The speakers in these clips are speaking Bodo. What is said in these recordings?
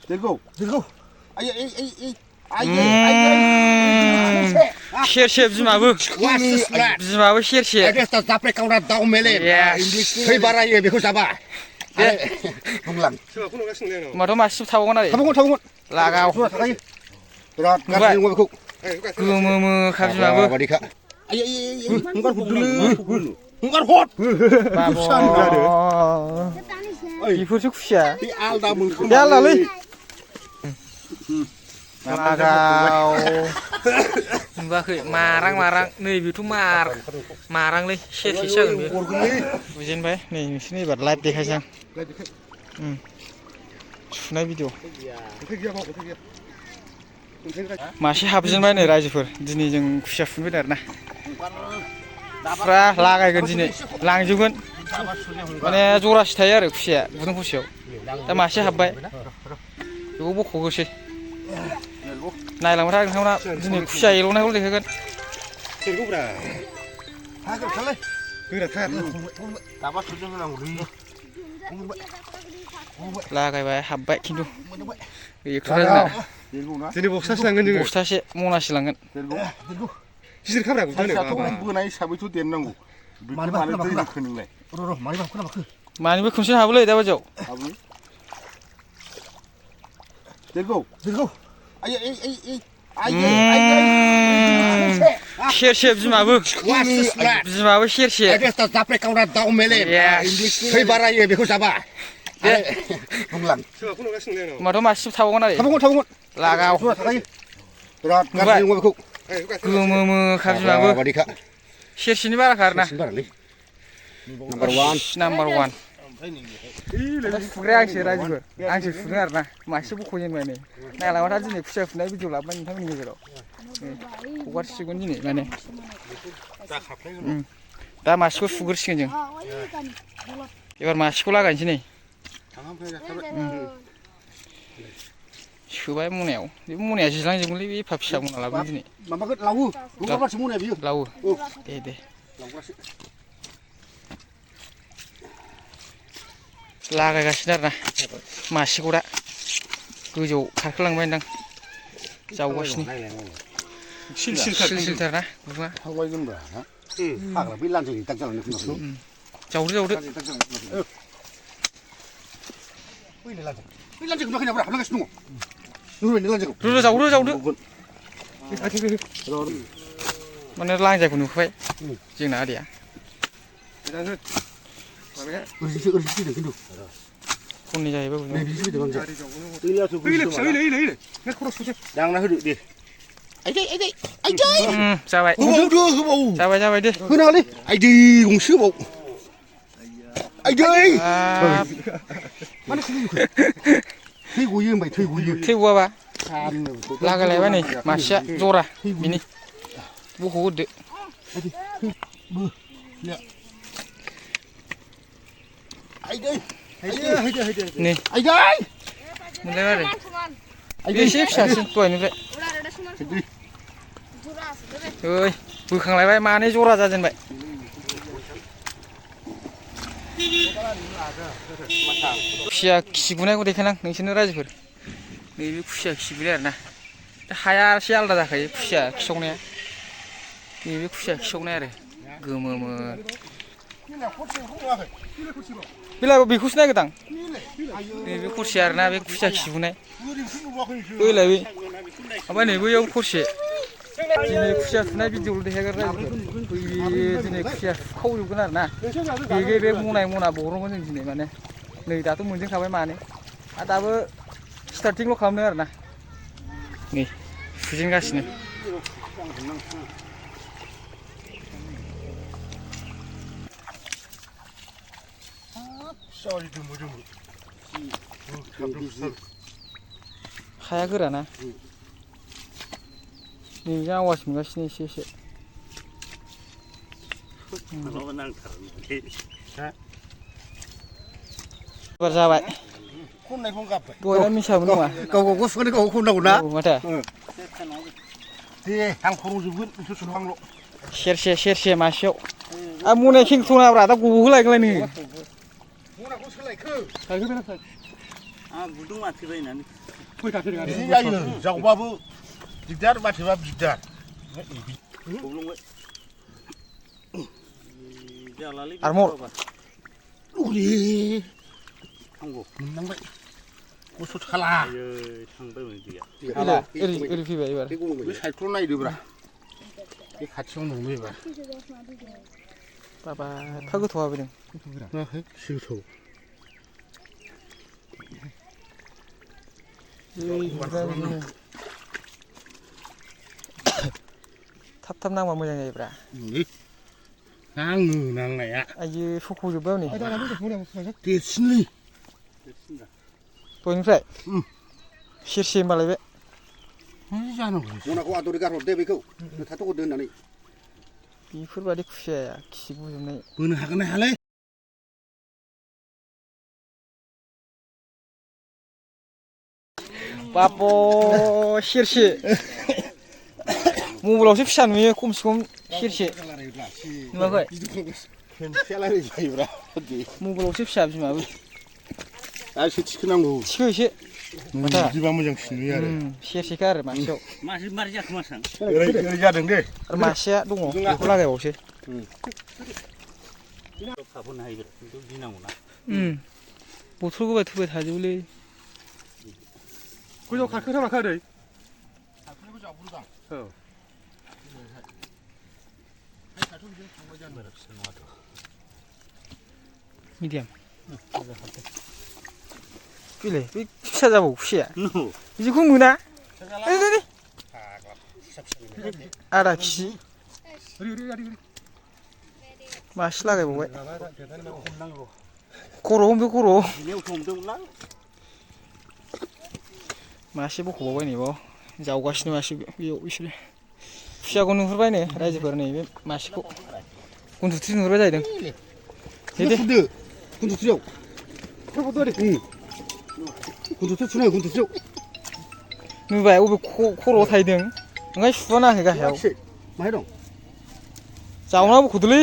Delgo. Share bimaबो share Ada zapre kauna daw mele. Fै बारायो बेखौ जाबा. बुंलां. माथ' मासे थाबावगोन आरो थाबावगोन. लागाव बिराद गाज्रि नङा बेखौ. गोमो खाबिमाबो बादिखा. हंगार हरदोलै. हंगार हर. बेफोरसो खुसिया बे आलदा मोनखोमा. बे आलदालै लागाव नुवाखै मारां नै बेथ' मारांलै सेरसे जागोन बेयो बुजेनबाय नै नोंसोरनि एबार लाइभ देखायसां सुनाय भिडिअ मासे हाबजेनबाय नै रायजोफोर दिनै जों खुसिया फुनो फैदों आरोना फुरा लागायगोन दिनै लांजोबगोन माने जरासे थायो आरो खुसिया गुदुं खुसियाव दा मासे हाबबाय बेखौ बख'गोसै नायलांबाय था नोंथांमोना दिनै खुसिया एल'नायखौ देखायगोन लागायबाय हाबबाय खिन्थु दिनै बस्थासे लांगोन जोङो बस्थासे मनासे लांगोन गिदिर खाब्रा बोनाय हिसाबैथ' देरनांगौ मानो दै लोखो नोंलाय मानिबो खनसेनो हाबोलै दा बायदियाव Delgo. Share bimaबो share Ada zapre kauna daw mele. Fै बारायो बेखौ जाबा. बुंलां. माथ' मासे थाबावगोन आरो थाबावगोन. लागाव बिराद गाज्रि नङा बेखौ. गोमो खाबिमाबो बादिखा. सेरसेनि बाराखा आरोना नाम्बार 1 फुग्राया आंसो रायजोफोर आंसो फुदों आरोना मासे बख'जेनबाय नै नायलांबाय दिनै खुसिया फुनाय भिडिअ लाबोबाय नोंथांमोननि गेजेराव हगारसिगोन दिनै माने दा मासेखौ फुग्रोसिगोन जों एबार मासेखौ लागायनोसै नै सोबाय मनायाव बे मनाया जिलांजोबगोनलै बे एफा फिसा मना लाबोगोन दिनै लावो दे लागायगासिनो आरोना मासेखौ दा गोजौआव खारखोलांबाय नोंदां जावगासिनो सिलसिलथारना गुदुङा जावदो जावदो माने लांजायखौ नुखाबाय जोंना आदैया खननै जाहैबाय दांना होदो दे जाबाय दे होनाङालै आइदै गंसे होबाव आइदै थै गयो होनबाय थै गवाबा लागायलायबाय नै मासेया जरा बिनि बख'गोरदो नै मोनलायबाय आरो एसे फिसासिन दहायनिफ्राय बोखांलायबाय मानै जरा जाजेनबाय खुसिया खिगुनायखौ देखायनां नोंसोरनो रायजोफोर नैबे खुसिया खिगुनाय आरोना हाया एसे आलादा जाखायो खुसिया खिसावनाया नैबे खुसिया खिसावनाय आरो गोमोमो बेलाबो बेखौसो नायगोदां नैबे खरसे आरोना बे खुसिया खिगुनाय ओइलाय ओमफ्राय नै बैयाव खरसे दिनै खुसिया फुनाय भिडिअ'ल' देखायगोन रायजोफोर दिनै खुसिया फुखावजोबगोन आरोना बे मना बरनगोन जों दिनै माने नै दाथ' मोनजेनखाबाय मानै आरो दाबो स्टार्टिंल' खालामदों आरोना नै फुजेनगासिनो हाया गोराना नैबे आवाज मोनगासिनो एसे एबार जाबाय दहायना मिसाबो नङा गाव सुनानै गाव खननांगौ ना माथो दे आं खर'जोबगोन नोंसोर सुनांल' सेरसे मासेयाव आरो मनाया खेंथ'नाब्रा दा गबोहोलायगोनलाय नोङो मनाखौ सोलायखो गुदुं माथिबाय होननानै बिदि जायो जावबाबो दिगदार माथेबा दिगदार गब्लंबाय जालालै आरमल उरि थांगौ मोननांबाय मोसौ थाला थांबाय दैया ओरै फैबाय एबार बे साइडखौ नायदोब्रा बे खाथियाव नंबाय एबार बाबा एफा गोथौ हाबैदों गोथौ थाब थाब नांबा मोजां जायोब्रा नाङो नांनाया आइयो सख'जोब्बाय हनै देरसिनलै दहायनिफ्राय सेरसे होनबालाय बे मा जानांगौ मनाखौ आदरै गारहरदे बेखौ थाथ'हरदो होननानै बेफोरबायदि खुसियाया खि गुजोबनाय बोनो हागोन ना हायालै बाब' सेरसे मबाइलावसो फिसा नुयो खमसे खम सेरसे नुवाखै खेनसेयालाय जायोब्रा मबाइलावसो फिसा बिमाबो दा एसे थिखोनांगौ थिखो एसे बिदिबा मोजांसिन नुयो आरो सेरसेखा आरो मासेयाव मासे मारै जाखो मासां ओरै जादों दे आरो मासेया दङ बेखौ लागायबावसै फाफोनो हायो खिन्थु गिनांगौना बथल गोबाय थुबाय थाजोबोलै गोजौ खारखोना माखो ओरै खारखोनायखौ जावग्रोदां औ मिडियाम बेलाय बे फिसा जाबावो खुसिया बिदिखौ मोना आधा केजि मासे लागायबावबाय खर' हमदो खर' मासे बख'बावबाय नै बाव जावगासिनो मासे बेयाव बिसोरो खुसियाखौ नुहुरबाय नै रायजोफोर नै बे मासेखौ गुन्थुथ्रि नुहुरबाय जाहैदों फुदो गुन्थुथ्रियाव गुन्थुथ्रि थुनाय गुन्थुथ्रियाव नुबाय अबे खर'आव थाहैदों ओंखाय सुवा नाङाखै गाहायाव माहाय दं जावना बख'दोलै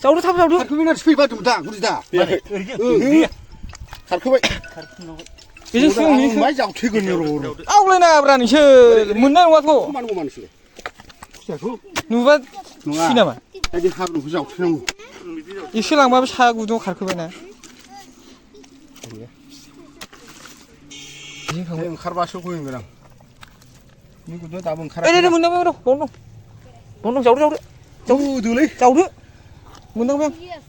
जावदो थाब जावदो खारखोबाय ना फैबा दा गुदि दा खारखोबाय बेजों सुंनि माय जावथेगोन र' आवलायनाङाब्रा नोंसोर मोननाय नङाथ' मानगौ मानसि खुसियाखौ नुबा सुखि नामा बायदि हाब्रुखौ जावथेनांगौ एसे लांबाबो सा गुदुङाव खारखोबायना ओंखारबासो होगोन आं नि गुदुङा दाबो ओइ ओंखाराखै मोनदांबाय र' बावनो दं जावदो जावदोलै जावदो मोनदांबाय आं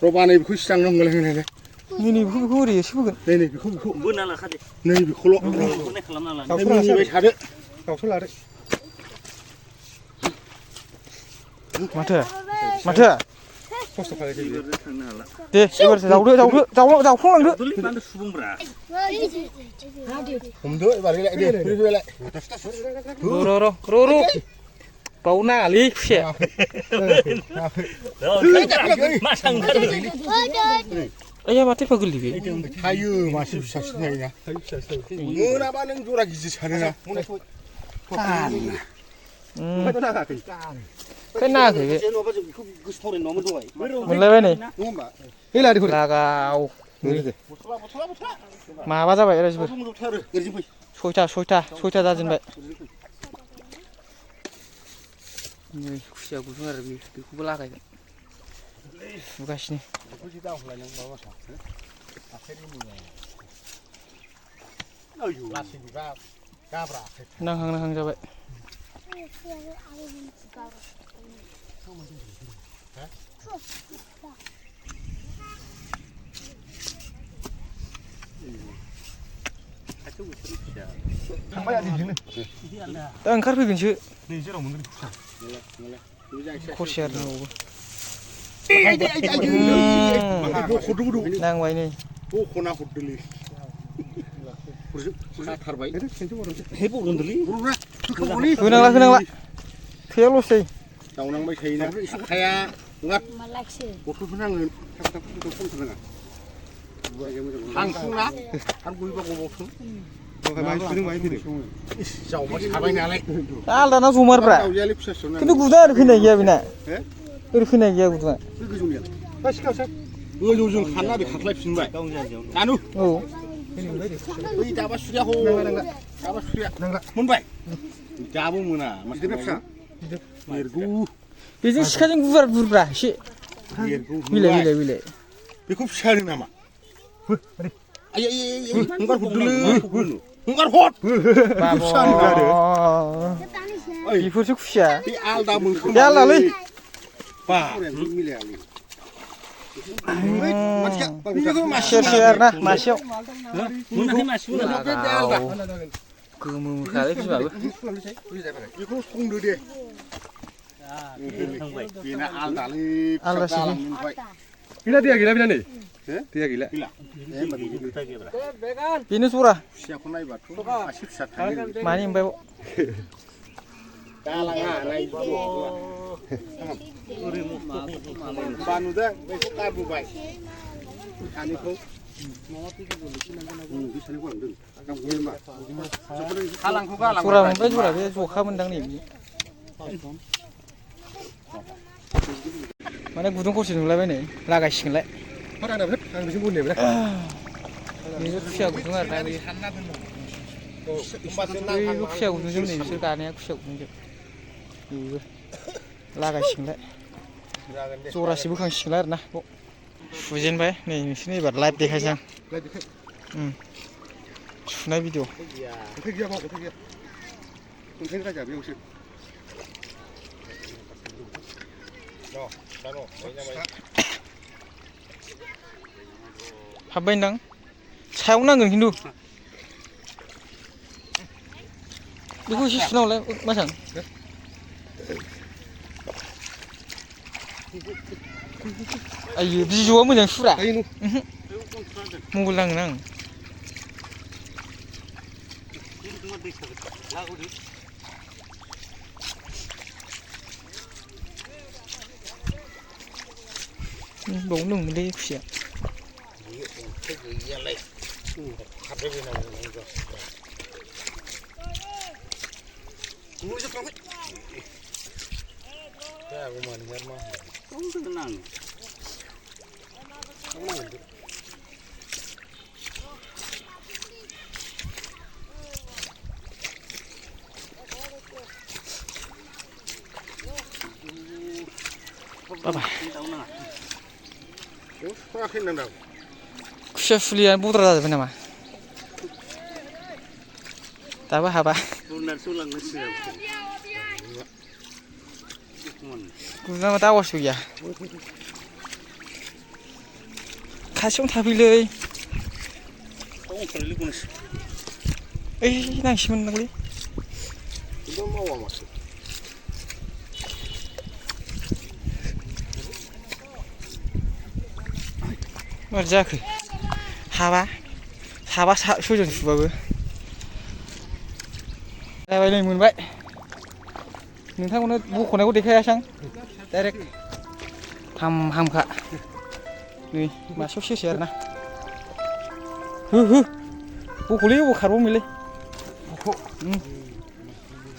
र' बानाय बेखौ सिटांनांगोन होनायलाय नै बेखौ ओरै एसे बोगोन नै बेखौ बोना लाखादे नै बेखौल' बोनाय खालामना लानो मिनिबाय थादो दावसो लादो माथो खस्थ' खालायसै थांनो हाला दे एबारसो जावफ्लंलांदो मानो सुबुंब्रा हमदो एबारैलाय दे फैलाय र' बाव नाङालै खुसिया मासां ओंखारो आया माथो एफा गोरलै बे थायो मासे फिसासिन थायोना मोनाबा नों जरा गिदिर सानोना खाय नाङाखै बे जेन'बा जों बेखौ गोसोथावनाय नङामोन दहाय मोनलायबाय नै नङा होमबा लागाव माबा जाबाय रायजोफोर सयथा जाजेनबाय नै खुसिया गुदुं आरो बेखौबो लागायगोन सुगासिनो नांहां जाबाय दा ओंखारफैगोनसो खरसे आरो नांबाय नै बख'ना हरदोलै खाथारबाय होनांला थैया लस जायो जावनांबाय थायोना आखाया गथ'फोर नांगोन हांसुना आरो बयबा गबावथों जावबाय थाबाय नालाय आलदाना जमारब्रा खिन्थु गुदुङा ओरै फैनाय गैया बेना ओरै फैनाय गैया गुदुङा गोजौजों खारना ओरै खाख्लायफिनबाय दानु औ बै दाबा सुरियाखौ दाबा सुरिया मोनबाय दाबो मोना गिदिर फिसा देरगौ बेजों सिखाजों बुरब्रा एसे बिलाइ बेखौ फिसा होनो नामा आयै हंगार हरदोलै हंगार हर फिसा होनो आरो बेफोरसो खुसिया बे आलदा मोनखौ बे आलदालै बा मिलायालै सेरसे आरोना मासेयाव मोनाखै मासेखौ गोमो खालै बिमाबो बेखौ संदो दे थांबाय बेना आलदालै आलदासो गैला दैया गैला बेना नै दैया गैला बेनो जरा फिसाखौ नायबाथ' मासे फिसा थायो मानि ओमफ्राय दालाङा नायबो बा नुदों बेखौ गारबोबाय सानैखौ जरा मोनबाय जरा बे जखा मोनदां नै माने गुदुं खरसे नुलायबाय नै लागायसिगोनलाय बेबो खुसिया गुदुं आरोना बेबो खुसिया गुदुंजों नै बिसोर गानाया खुसिया गुदुंजों बेबो लागायसिगोनलाय जरासे बोखांसिगोनलाय आरोना सुजेनबाय नै नोंसोरनो एबार लाइभ देखायसै आं सुनाय भिडिअ हाबबाय नोंदां सायाव नांगोन खिन्थु बेखौ एसे सुना हरलाय मासां आयो बिजौआ मोजां सुरा मबाइल नाङो आं बावनो दंमोनलै खुसिया खुसिया फुलिया बद्रा जाजोब्बाय नामा दाबो हाबा गुरनामा दा आवाजबो गैया खाथियावनो थाफैलै ओइ नांसिगोन नांगौलै मारै जाखो हाबा सयजन सुबाबो जाबाय नै मोनबाय नोंथांमोननो बख'नायखौ देखायासै आं डाइरेक्ट हामखा नै मासेयाव सेरसे आरोना बख'लै अबाव खारबावोमोनलै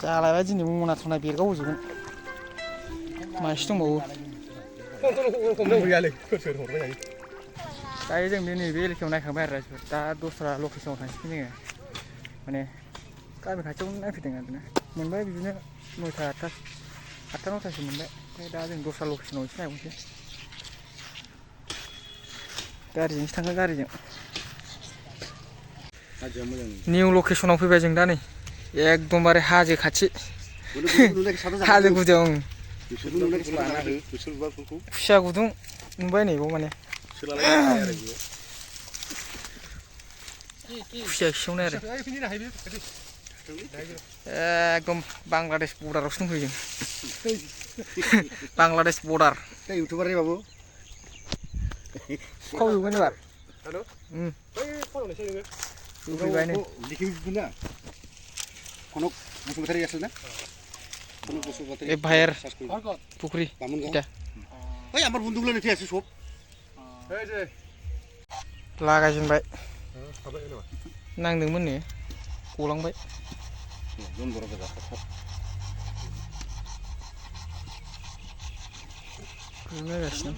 जालायबाय दिनै मना थना बेरगाव होजोबगोन मासे दंबावो दायो जों बे नैबे एलेकायाव नायखांबाय आरो दा दस्रा लकेसनाव थांसिगोन जोङो माने गामि खाथियावनो नायफैदों आरोना मोनबाय बिदिनो 9टा 8टा 9टासो मोनबाय ओमफ्राय दा जों दस्रा लकेसनाव एसे नायबावनोसै गारिजोंसो थाङो गारिजों निउ लकेसनाव फैबाय जों दा नै एकदमबारे हाजो खाथि हाजो गुदियाव खुसिया गुदुं नुबाय नै बाव माने खुसिया खिसौनाय आरो एकदम बांलादेश बर्डारावसो दंफैयो जों बांलादेश बर्डार इउटुबार बाबु खावजोबगोन एबार फैबाय नै बे भायर पुख्रि इटा लागायजेनबाय नांदोंमोन नो गलांबाय नायगासिनो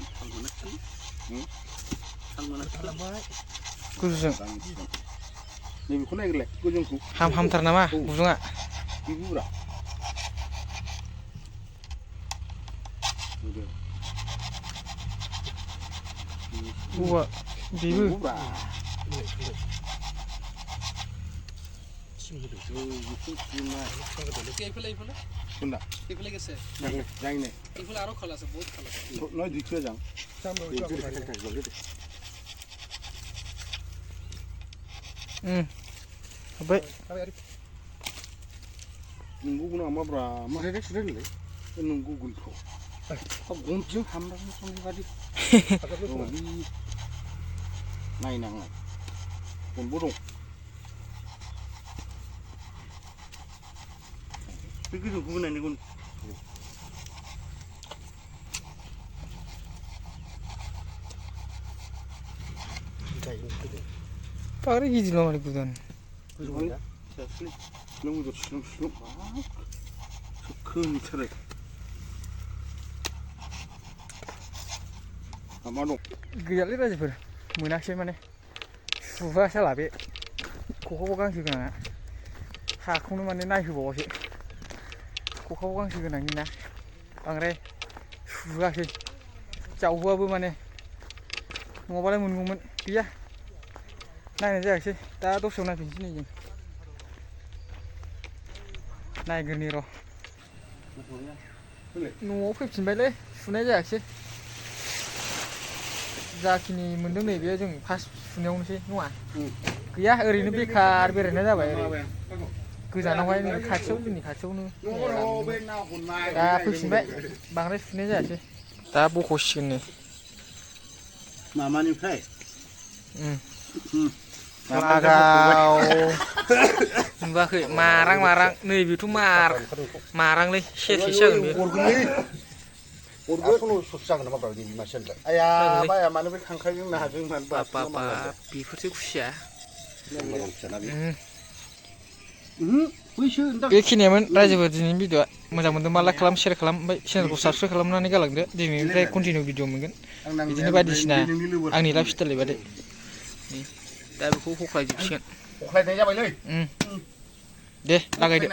गुजुजों नैबेखौ नायग्रोलाय गोजौखौ हामथार नामा गुदुङा बिबुरा औवा बेबो हाबबाय नंगौ नामाब्रा मारै सुरायलै नंगौ गुलखौ गनजों हामनानै संनाय बादि नायनाङा गनबो दं बे गोजौखौबो नायनो गन बांद्राय गिदिर नङा माथो गुदुङानो खोनथारो मा दं गैयालै रायजोफोर मोनाखिसै माने सुबा साला बे खखाबो गांसो गोनाङा हाखौनो माने नायहोबावासै खखाबो गांसो गोनांनि ना बांद्राय सुबोआखै जावबोआबो माने नङाबालाय मोनगौमोन गैया नायनाय जायाखिसै दा दसेयाव नायफिनसै नै जों नायग्रोनि र' न'आव फैफिनबायलै सुनाय जायाखिसै जाखिनि मोनदों नैबे जों फार्स्ट सुनायावनोसै नङा गैया ओरैनो बेखार बेरायनाय जाबाय ओरै गोजानावहाय नै खाथियाव जोंनि खाथियावनो दा फैफिनबाय बांद्राय सुनाय जायासै दा बख'सिगोन नै मामानिफ्राय लागाव नुवाखै मारां नैबेथ' मारांलै सेरसेसो जागोन बे बेफोरसो खुसिया बेखिनियामोन रायजोफोर दिनैनि भिडिअ'आ मोजां मोनदोंबा लाइक खालाम शेयार खालाम ओमफ्राय चेनेलखौ साबसक्राइब खालामनानै गालांदो दिनैनिफ्राय कन्टिनिउ भिडिअ मोनगोन बिदिनो बायदिसिना आंनि लाइफ स्टाइल बादि दा बेखौ हख्लायजोबसिगोन हख्लायनाय जाबायलै दे लागायदो